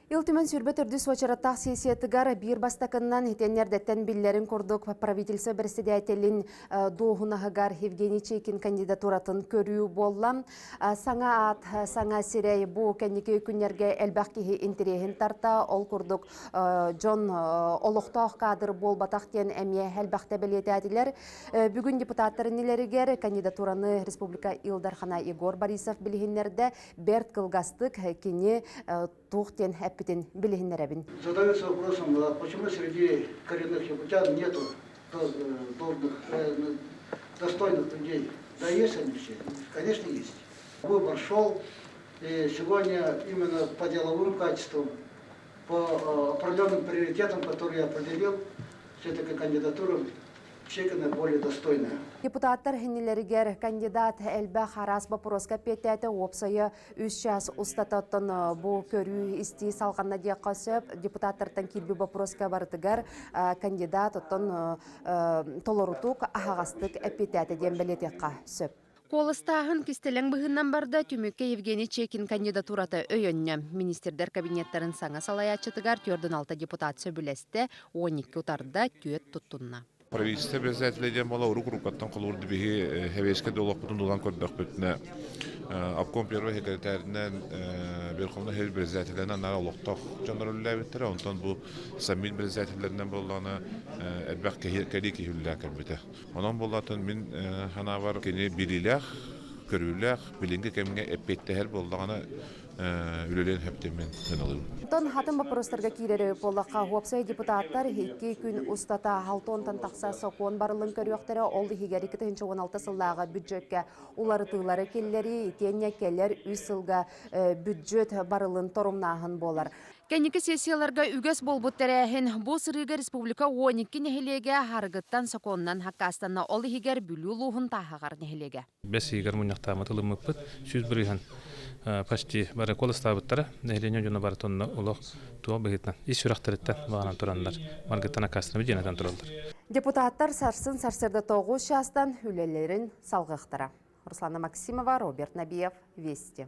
Ил Түмэн 24 уочараттаах сессиятыгар биир бастакыннан итиэннэрдэттэн биллэрин курдук правительство председателин дуоһунаһыгар Евгений Чекин кандидатуратын көрүү буолла. Саҥа аат, саҥа сирэй бу кэнники күннэргэ элбэх киһи интэриэһин тарта. Ол курдук дьон олохтоох кадр буолбатах диэн эмиэ элбэхтэ бэлиэтээтилэр. Бүгүн депутаттар иннилэригэр кандидатураны республика Ил Дархана Егор Борисов билиһиннэрдэ. Бэрт кылгастык кини туох диэн эппитин билиһиннэрэбин. Задается вопросом, почему среди коренных якутян нету должных, достойных людей? Да есть они все, конечно есть. Выбор шел, и сегодня именно по деловым качествам, по определенным приоритетам, которые я определил, все-таки кандидатура Чекина более достойная. Депутаттар иннилэригэр кандидат элбэх араас боппуруоска эппиэттээтэ уопсайа үс час устата оттон бу көрүү истии салҕанна диэххэ сөп. Депутаттартан киирбит боппуруоска барытыгар кандидат оттон толорутук аһаҕастык эппиэттээтэ диэн бэлиэтиэххэ сөп. Куоластааһын кистэлэҥ быһыынан барда, түмүккэ Евгений Чекин кандидатурата өйөннө. Министрдэр кабинеттарын саҥа салайааччытыгар 46 депутат сөбүлэстэ, 12 утарда, түөрт туттунна. Правительство председателэ диэн буола урук-уруккаттан холуурду биһи хэбиэскэ долохпутун дулан көрдөхпүтүнэ обком первый секретарынан Верховный Совет председателинэн анаар олохтоох дьоннор үлэлээбиттэрэ. Онтон бу саммит председателлэринэн буоллаҕына элбэх кэлии киһи үлэлээн кэлбитэ. Онон буоллатын мин санаабар кини билиилээх, көрүүлээх, билиҥҥи кэмҥэ эппиэттэһэр буоллаҕына үлэлиэн сөп диэн мин сыаналыыбын. Онтон атын боппуруостарга киирэри буоллахха, уопсай депутаттар икки күн устата алтонтан тахса сокуон барылын көрүөхтэрэ, ол иһигэр 2016 сыллааҕы бюджеккэ уларытыылары киллэрии, итиэннэ кэлэр үс сылга бюджет барылын торумнааһын буолар. Кэнники сессияларга үгэс буолбут тэрээһин бу сырыыга республика 12 нэһилиэгэ арыгыттан сокуонунан аккаастанна. Ол иһигэр Бүлүү улууһун Тааһаҕар нэһилиэгэ. Бэс ыйыгар мунньахтааммыт ылыммыппыт 100% почти бары куоластаабыттара. Нэһилиэнньэ дьоно барыта онно олох туох быһыытынан ис сүрэхтэриттэн баҕанан тураннар маргыттан аккаастанабыт диэн этэн тураллар. Депутаттар сарсын сарсыарда 9 чаастан үлэлэрин салҕыахтара. Руслана Максимова, Роберт Набиев, Вести.